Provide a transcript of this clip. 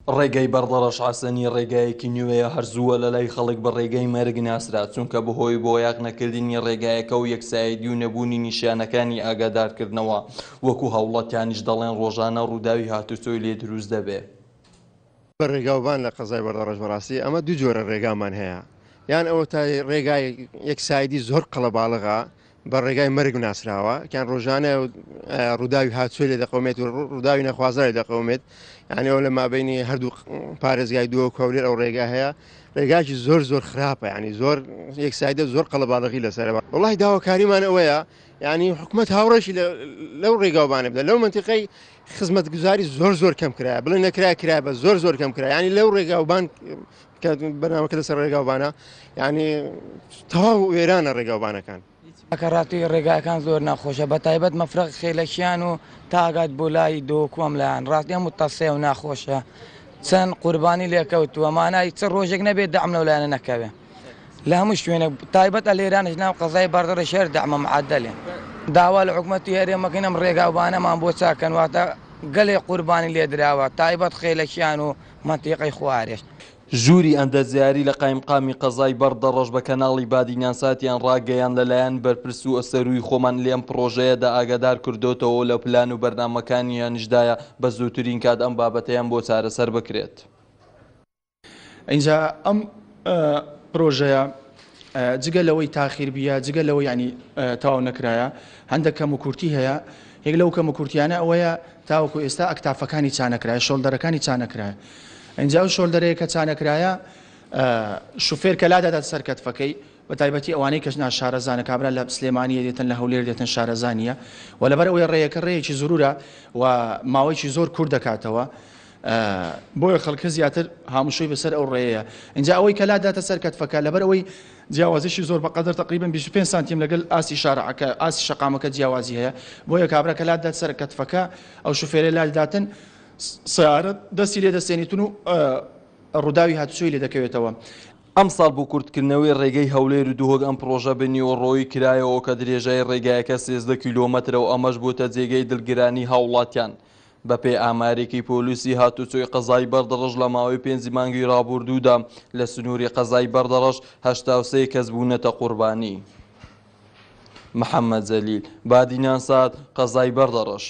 ڕێگای بەردەڕەش حەسەنی ڕێگایەکی نوێیە هەر زووە لەلای خەڵک بە ڕێگای مەرگ ناسرا، چونکە بەهۆی بۆیاخ نەکردنی ڕێگایەکە و یەکسایدی و نەبوونی نیشانەکانی ئاگادارکردنەوە، وەکو هاوڵاتیانیش دەڵێن ڕۆژانە ڕووداوی هاتوچۆی لێ دروست دەبێ. بە ڕێگاوبان لە قەزای بەردەڕەش بەڕاستی ئەمە دوو جۆرە ڕێگامان هەیە یان ئەوەتا ڕێگای یەکسایدی زۆر قەڵەباڵغە بە ڕێگای مەرگ ناسراوە کان ڕۆژانە ڕووداوی هاتووی لێ دەقەومێت و ڕووداوی نەخوازراوی دەقەومێت یعنی ئەو لە مابینی هەردوو پارێزگای دووە کەولێر ئەو ڕێگا هەیە ڕێگاکی زۆر زۆر خراپە ینی زۆر یەکسایدە زۆر قەڵەباڵغی لەسەرەوە وڵی داواکاریمان ئەوەیە ینی حکومت هاوڕێشی لەو ڕێگاوبانە بدە لەو منتیقەی خزمەتگوزاری زۆر زۆر کەم کرایە بڵێ نەکرا کرا بە زۆر زۆر کەم کرا ینی لەو ڕێگاوبان کە بەرنامەکە لەسەر ڕێگاوبانە یعنی تەواو وێرانە ڕێگاوبانەکان. کاکە ڕاستی ڕێگاکان زۆر ناخۆشە بەتایبەت مەفرەق خێلەکیان و تاگات بۆ لای دۆک و ئەم لایان ڕاستی هەموو تەسەیە و ناخۆشە چەند قوربانی لێکەوتووە مانای چ ڕۆژێک نەبێت دەعم لەو لایەنە نەکەوێ لە هەموو شوێنێک تایبەت ئەلێرانش ناو قەزای بەردەڕەش هەر دەعمە معەدەلێ داوا لە حکومەتی هەرێمەکەین ئەم ڕێگاوبانەمان بۆ چاکەن واتە گەلێ قوربانی لێدراوە تایبەت خێلەکیان و مەنتیقەی خوارێش. ژووری ئەندازیاری لە قایمقامی قەزای بەڕدەڕەش بە کەناڵی بادینان ساتیان ڕاگەیاند لەلایەن بەرپرس و سەرووی خۆمان لەم پڕۆژەیەدا ئاگادار کردۆتەوە و لە پلان و بەرنامەکانیانیشدایە بە زووترین کات ئەم بابەتەیان بۆ چارەسەر بکرێت. ئینجا ئەم پرۆژەیە جگە لەوەی تاخیر بیە جگە لەوەی ینی تەواو نەکرایە هەندێک کەم و کورتی هەیە یەک لەو کەم و کورتیانە ئەوەیە تاوەکو ئێستا ئەکتافەکانی چانەکرایە شۆلدەرەکانی چانەکرایە ئینجا ئەو شۆلدەرەیە کە چانەکرایە شوفێر کە لادادات سەر کەتفەکەی بە تایبەتی ئەوانەی کەش ناشارەزانە کابرا لە سلێمانیە دێتن لە هەولێر دێتن شارەزا نییە و لەبەر ئەوەی ڕێیەکە ڕێیەکی زرورە و ماوەیەکی زۆر کورت دەکاتەوە بۆیە خەڵکە زیاتر هاموشۆی بەسەر ئەو ڕێیە اینجا ئەوەی کە لاداتە سەر کەتفەکە لەبەر ئەوەی جیاوازیشی زۆر بەقەدەر تقریبا 25 سانتیم لەگەل ئاستی شارعەکە ئاستی شەقامەکە جیاوازی هەیە بۆیە کابرا کە لادات سەر کەتفەکە ئەو شوفێرە لاداتن سیارە دەستی لێ دەستێنیتن و ڕووداوی هاتوچۆی لێ دەکەوێتەوە. ئەمساڵ بۆ کورتکردنەوەی ڕێگەی هەولێر و دهۆک ئەم پڕۆژە بە نیوەڕۆیی کرایەوە کە درێژایی ڕێگایەکە 13 کیلۆمەترە و ئەمەش بۆتە جێگەی دڵگرانی هاوڵاتیان. بەپێی ئامارێکی پۆلیسی هاتوچۆی قەزای بەردەڕەش لە ماوەی پێنج مانگی ڕابوردوودا لە سنووری قەزای بەردەڕەش 83 کەس بوونەتە قوربانی. محەممەد جەلیل، بادینان سات، قەزای بەردەڕەش.